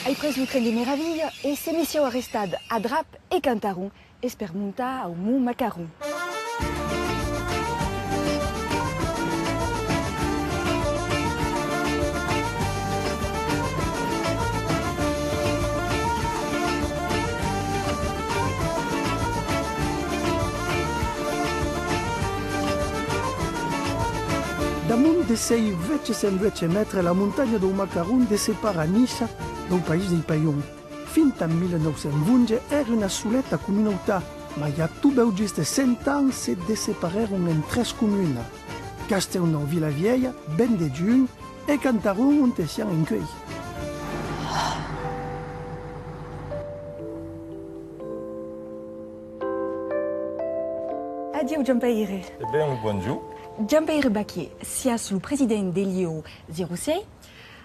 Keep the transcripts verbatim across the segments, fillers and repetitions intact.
Ai pres lo tren de meravilha e se me siáu arrestat a Drap e Cantaron es per montar au Mont Macaron. D'amont de sei vuech cents vuech mètres, la montanha dau Macaron dessepara Niça dau país dei Palhons. Fintan mila nòu cents onze èra una soleta comunautat, mas i a tot bèu just cent ans se desseparèron en tres comunas, Casternòu Vilavièlha, Bendejun e Cantaron onte siam encuei. Adieu, Jean-Pèire. E ben, lo bonjorn. Jean-Pèire Baquier, siás lo president de l'I E O zèro sièis.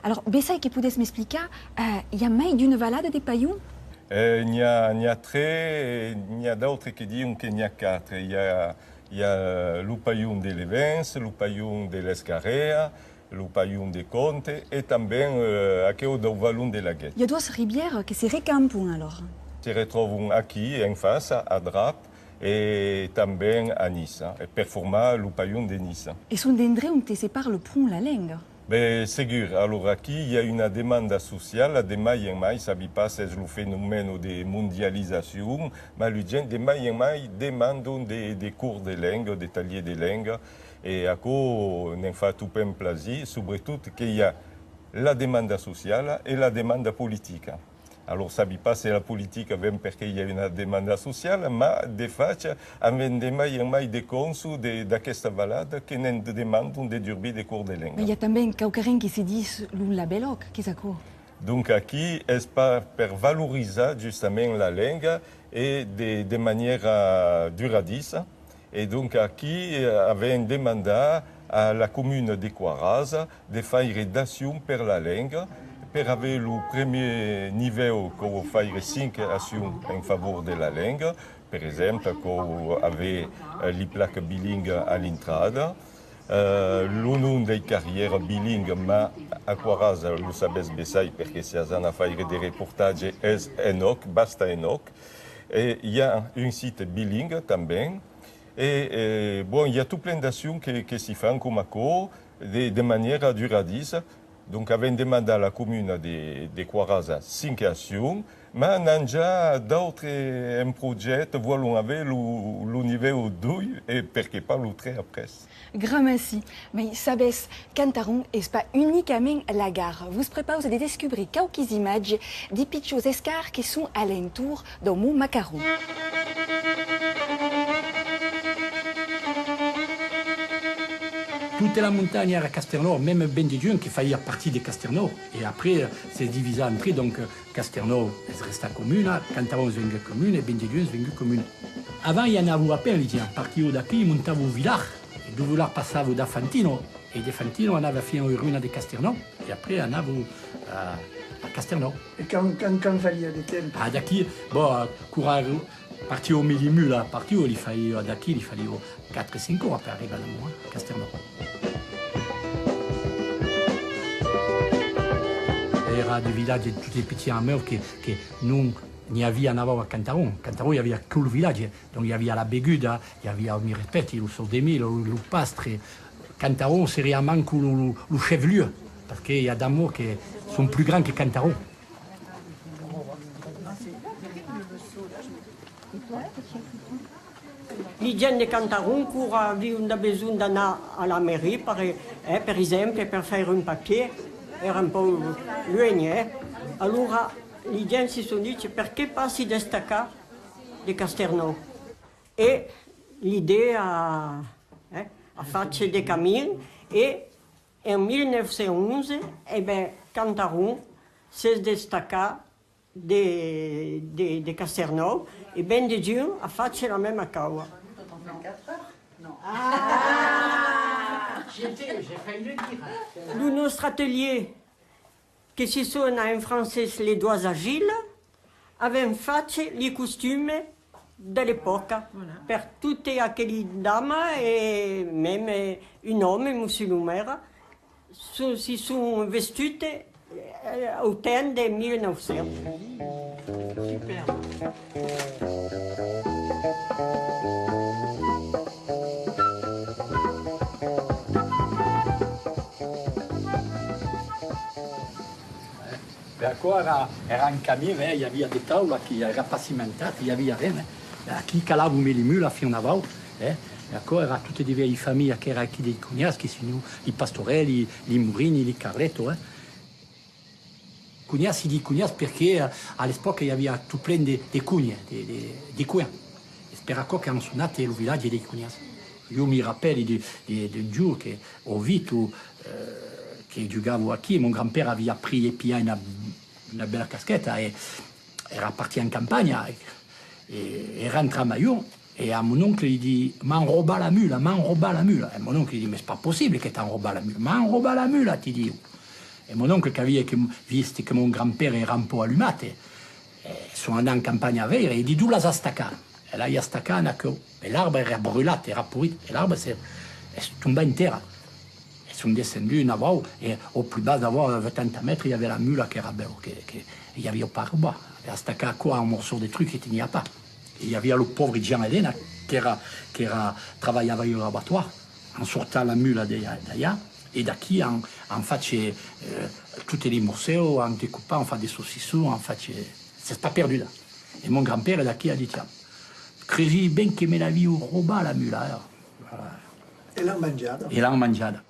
Alors, bessai que podètz m'explicar, eh, i a mai d'una valada de Palhons? Eh, n'i a, n'i a tres, e n'i a d'autres que dion que n'i a quatre. I a, i a lo Palhon de Levens, lo Palhon de l'Escarrèa, lo Palhon de Conte e tanben, eh, aqueu dau Valon de Laguet. I a doas ribièras que se recampan, alors? Se retròvan aquí, en faça, a Drap, e tanben a Niça, e per formar lo Palhon de Niça. E son d'endreus onte se parla pron la lenga? Ben, segur. Alora, aquí i a una demanda sociala de mai en mai, sabi pas s'es lo fenomèn de mondializacion, mas lu gents de mai en mai demandan de, de cors de lenga, de talhièrs de lenga, e aquò ne'n fa totplen plasir, subretot que i a la demanda sociala e la demanda politica. Alora, sabi pas se la politica ven perque i a una demanda sociala, mas, de fach, avèm de mai en mai de cònsol de, d'aquesta valada que ne'n demandan de durbir de cors de lenga. Mas i a tanben quauquarren que se ditz lo labèl òc, qu'es aquò? Donc, aquí es per, per valorizar justament la lenga e de, de manièra duradissa. E donc aquí, eh, avèm demandat a la comuna de Coarasa de faire d'accions per la lenga. Per aver lo premier nivèu, cau faire cinc accions en favor de la lenga. Per exemple, cau aver, eh, li placas bilingas a l'intrada, eh, lo nom dei carrièras bilingas, mas a Coarasa lo sabètz bessai, perque siás anat faire de reportatges, es en òc, basta en òc. E i a un site bilingue tanben. E, eh, bon, i a totplen d'accions que, que si fan coma aquò, de, de manièra duradissa. Donc, avèm demandat a la comuna de, de Coarasa cinc accions, mas n'an ja d'autres en projècte, vòlon aver lo, lo nivèu doi e perqué pas lo tres après. Gramací, mai sabètz, Cantaron es pas unicament la gara. Vos prepause de descubrir quauquis imatges di pichons escarts que son a l'entorn dau Mont Macaron. Tota la montanha èra Casternòu, mème Bendejun que faía partida de Casternòu, e après, eh, se divisa en tres, donc, eh, Casternòu es restat comuna, Cantaron es vengut comuna e Bendejun es vengut comuna. Avant i anava a pè, li gents, partiá d'aquí, montava au Vilar, e dau Vilar passava da Fantino, e de Fantino anava fin au runa de Casternòu, e après anava a, a Casternòu. E quant, quant, quant falia de temps? Ah, d'aquí, bon, eh, quora partiá au Melimula, partiá, li falia, d'aquí, li falia quatre cinc oras per arribar d'amont, eh, Casternòu. Èra de vilatges, totes petits amèus que, que non n'i avia, anava a Cantaron. Cantaron, i avia que lo vilatge, donc i avia la Beguda, i avia, mi respècti, lo Sòu de Mila, lo, lo Pastre. Cantaron seriá manco lo, lo, lo chef-lieu, perque i a d'amòs que son plus grands que Cantaron. Li gents de Cantaron, quora avion da besonh d'anar a la mairie, per, eh, per exemple, per faire un papièr, èra un pauc luenh, eh? Alora, li gents si son dich, perqué pas si destacar de Casternòu? E l'idèa, eh, a fach de camin, e en mila nòu cents onze, e ben, Cantaron s'es destacat de, de, de Casternòu, e Bendejun a fach la mèma caua. Lo nòstre atelièr, que si sona en francés les doigts agiles, avèm fach li costumes de l'epòca, per totes aqueli damas e mème un òme, Mossur lo Maire, so-, si son vestuts, eh, Eh, au temps de mil nòu cents. Superbe. Per aquò èra, èra un camin, eh, i aviá de taulas, que èra pas cimentat, i aviá ren, eh. Aquí calavan mei li mulas fin avau, eh. E aquò èra totas de vièlhas familhas qu'èra aquí dei Conhas, que sinon li Pastorelli, li Morini, li Carleto, eh. Conhas, si di Conhas perque, eh, a l'epòca i aviá tot plen de, de conhas, de, de, de coens. Es per aquò qu'an sonat, eh, lo vilatge dei Conhas. Ieu mi rapèli de, de, d'un jorn que, au Vito, eh, que jugava aquí, e mon grand-père aviá pres e pilhat una, una bèla casqueta e èra partit en campanha e, e èra entrat a maion e a mon oncle li di: «M'an robat la mula, m'an robat la mula.» E mon oncle li di: «Mès pas possible que t'an robat la mula.» «M'an robat la mula, ti diu.» E mon oncle qu'aviá que, vist que mon grand-père èra un pauc alumat, e, e son anat en campanha a veire, e di: «Dont l'as estacat?» E l'ai estacat en aqueu. E l'arbre èra brulat, èra porit, e l'arbre se, es tombat en tèrra. E son descenduts en avau, e au plus bas d'avau, a vuitanta mètres, i aviá la mula qu'èra bèu, que, que i aviá pas robat. Aviá estacat aquò a un morçau de truc que teniá pas. E i aviá lo pauvre Jean Elena, qu'èra, qu'èra, trabalhava a l'abattoir, an sortat la mula de, d'allà, e d'aquí an, an fach, eh, totes li morceus, an decopat, an fach de saucissons, an fach, eh, s'es pas perduda. E mon grand-père d'aquí a dit: «Tiens, cresi ben que me l'avián robat la mula, eh.» Voilà. E l'an manjada. E l'an manjada.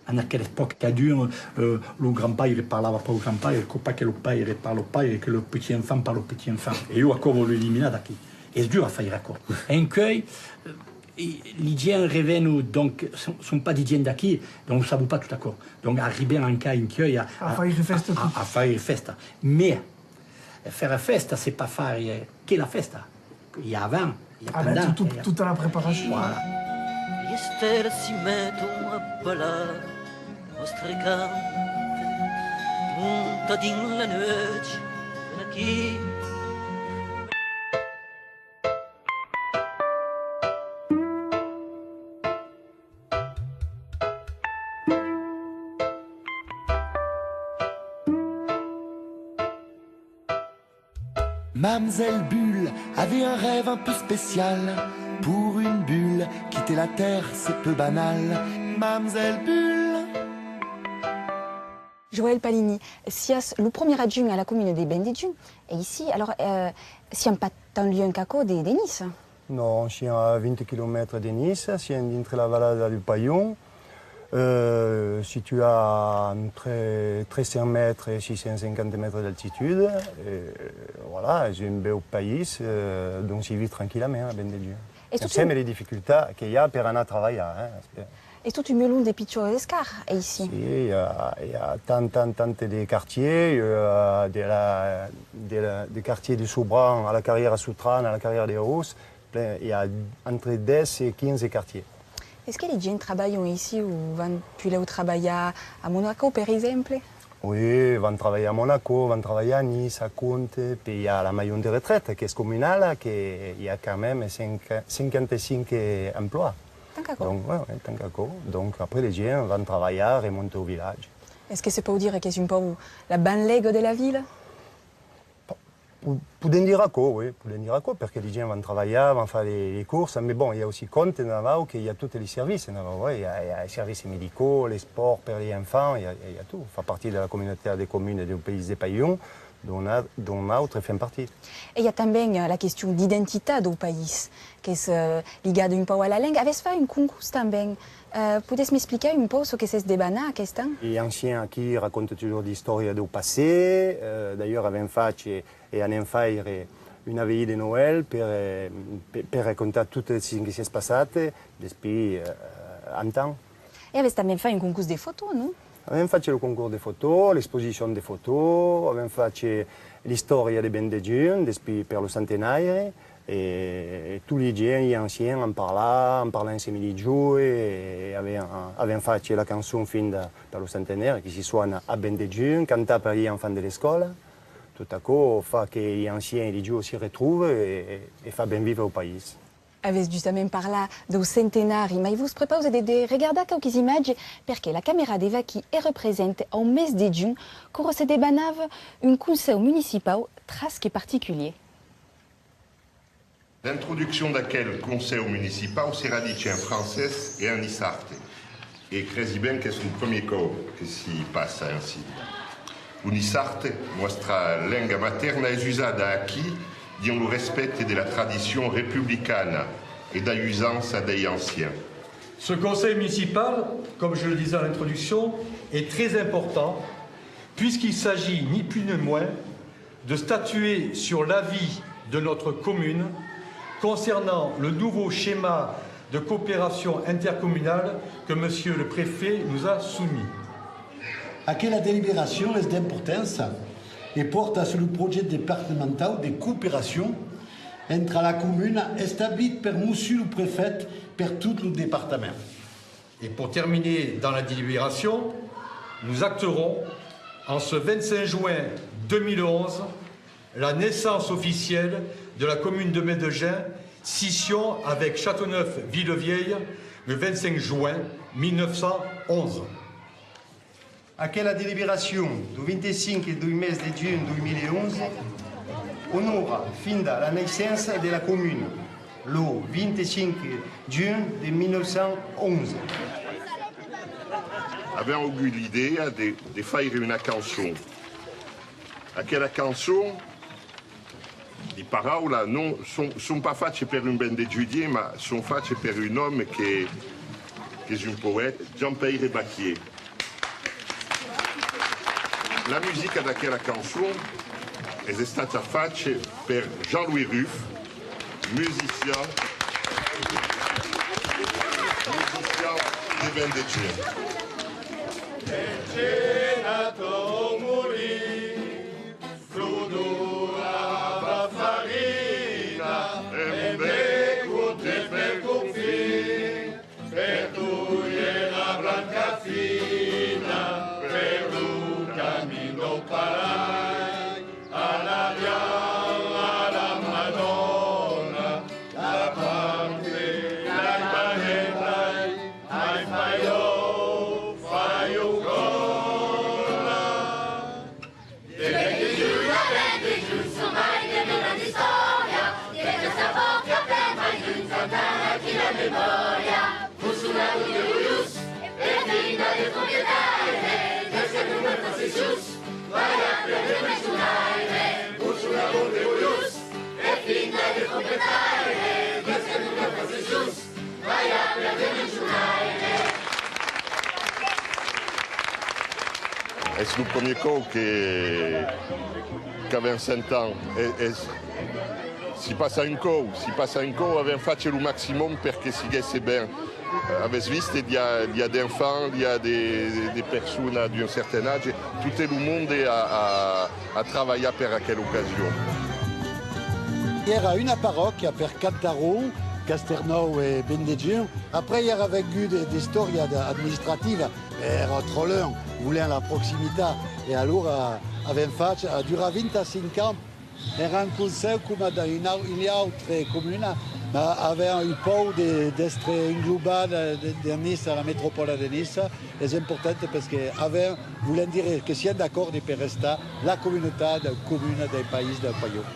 En aquela epòca, adun, eh, lo grand-paire parlava pas au grand-paire, quò pas que lo paire parla au paire, que lo petit-enfant parla au petit-enfant. E ieu aquò vòlu eliminar d'aquí. Es dur a faire aquò. Encuei, eh, e, li gents revenon, donc, son, son pas di gents d'aquí, donc sabon pas tot aquò. Donc arribem encara encuei a, a, a faire fèsta. A, a, a faire fèsta. Mès, e faire fèsta, c'est pas faire que la fèsta. I a avant, i a pendent, tot, i a tota la preparacion. Voilà. Li estèlas si meton a balar, nòstre cant monta dins la nuèch, aquí. Mamzelle Bulle avait un rêve un peu spécial. Pour une bulle, quitter la terre, c'est peu banal. Mamzelle Bulle. Joël Palini, siás lo premier adjunt a la comuna de Bendejun, e ici, alors, euh, siam pas tan luènh qu'aquò de, de Niça. Non, siam a vint quilomètres de Niça, siam dintre la valada du Palhon, euh, situat entre tres cents mètres e sis cents cinquanta mètres d'altitud. E, voilà, es un bèu país, euh, dont s'i viu tranquillament a Bendejun. Ensems a li dificultats que i a per anar trabalhar, eh. Es tot un melon de pichons escars, aicí. Sí, i a, i a tant, tant, tant de quartiers, i a de la, de la, de quartiers de Sobran a la carrièra Sotran, a la carrièra de Ros, plen, i a entre dètz e quinze quartiers. Es que li gents trabalhon aicí o van puslèu trabalhar a Monaco, per exemple? Oui, van trabalhar a Monaco, van trabalhar a Niça, a Contes, puèi i a la maison de retraite, qu'es comunala, que i a quand même cinq, cinquanta-cinc emplois. Tant qu'aquò. Donc, ouais, ouais, tant qu'aquò. Donc, après, li gents van trabalhar, remontar au vilatge. Es que se pòu dire qu'es un pauc la banlèga de la vila? Po-, podèm dire aquò, oui, podèm dire aquò, perque li gents van trabalhar, van far li, li corsas, mais bon, i a aussi Contes en avau, que i a totes li servicis en avau, eh, i a, i a li servicis medicaux, l'espòrt per li enfants, i a, i a tot. Fa partit de la comunautat de comunas deu país de Palhon, dont a-, dont nautres fèm partit. E i a tanben, eh, la question d'identitat deu país, qu'es, eh, ligada un pauc a la lenga. Avètz fach un concors tanben. Eh, podètz m'explicar un pauc çò que s'es debanat aquest an? Li ancians aquí racontan totjorn l'istòria deu passat. Eh, d'ailleurs, avèm fach e, e anem faire una veillée de Noël per, eh, per, per racontar tot çò que s'es passat, eh, despí, eh, antan. E avètz tanben fach un concors de fòtos, non? Avèm fach lo concors de fòtos, l'exposicion de fòtos, avèm fach l'istòria de Bendejun, despí per lo centenaire, e, e tot li gents, li ancians, an parlat, an parlat ensems li joves, e avèm, avèm fach la cançon finda per lo centenaire, que si sòna a Bendejun, cantat per li enfants de l'escòla. Tot aquò fa que li ancians e li joves si retrovan e, e, e fa ben viure lo país. Avètz justament parlat dau centenari, mai vos prepause de, de regardar quauquis imatges, perque la camèra de vaquí e representa au mes de junh, quora se debanava un consèu municipau tras que particulier. L'introduccion d'aquel consèu municipau serà dicha en francés e en niçard. E cresi ben qu'es lo premier còup que s'i passa ainsi. Lo niçard, nòstra lenga matèrna, es usada aquí dins lo respècte de la tradicion republicana e dai usanças dei ancians. Ce conseil municipal, comme je le disais en introduction, est très important puisqu'il s'agit ni plus ni moins de statuer sur l'avis de notre commune concernant le nouveau schéma de coopération intercommunale que monsieur le préfet nous a soumis. Aquela deliberacion es d'importança e pòrta sus lo projècte departamentau de cooperacion entre la comuna establit per Mossur lo prefèt per tot lo departament. Et pour terminer dans la délibération, nous acterons, en ce vingt-cinq juin deux mille onze, la naissance officielle de la commune de Bendegem, scission avec Châteauneuf-Villevieille, le vingt-cinq juin mille neuf cent onze. Aquela deliberacion dau vint-e-cinc dau mes de junh dos mil onze onora finda la naissença de la comuna, lo vint-e-cinc junh de mil neuf cent onze. Avèm augut l'idèa de, de faire una cançon. Aquela cançon, li paraulas non, son, son pas fachas per un bendejudien, mas son fachas per un òme que, qu'es un poèta, Jean-Pèire Baquier. La musica d'aquela cançon es estada facha per Jean-Louis Ruff, musician, musician de Bendegem. Flodorava farina, en beco te per confin, per tuie la blanca fina, per lo camin dau parai, a la viala la Madona, la parte, la bareta, ai fai, fai cora. De Bendejum a Bendejum, son mai de granda istòria, de questa pòca per mai d'un cantar aquí la memòria. Vos son la de Ullus, e finda de proprietaire, des que non me facessius, vai a perdre mai son aire. Vos son la de Ullus, e finda de proprietaire, des que non me facessius, Es lo premier còup que, qu'avèm cent ans. Es, es, s'i passa un còup, s'i passa un còup, avèm fach lo maximum per que siguèsse ben. Avètz vist, li a, li a d'enfants, li a de, de, de personas d'un certain atge, tot lo monde a, a, a travalhat per aquela ocasion. I èra una parròquia per Cantaron, Casternòu e Bendejum. Après, i èra vengut de, d'istòria de, administrativa, èra tròp luènh, volèm la proximitat, e alora avèm fach, a durat vint-e-cinc ans. Èra un consèu coma dins una au-, una autra comuna, mas avèm eu paur de, d'èstre englobat de, de, de Niça, la metropòla de Niça. Es important perque avèm, volèm dire que siam d'acòrdi per restar la comunautat de comuna del país del Palhon.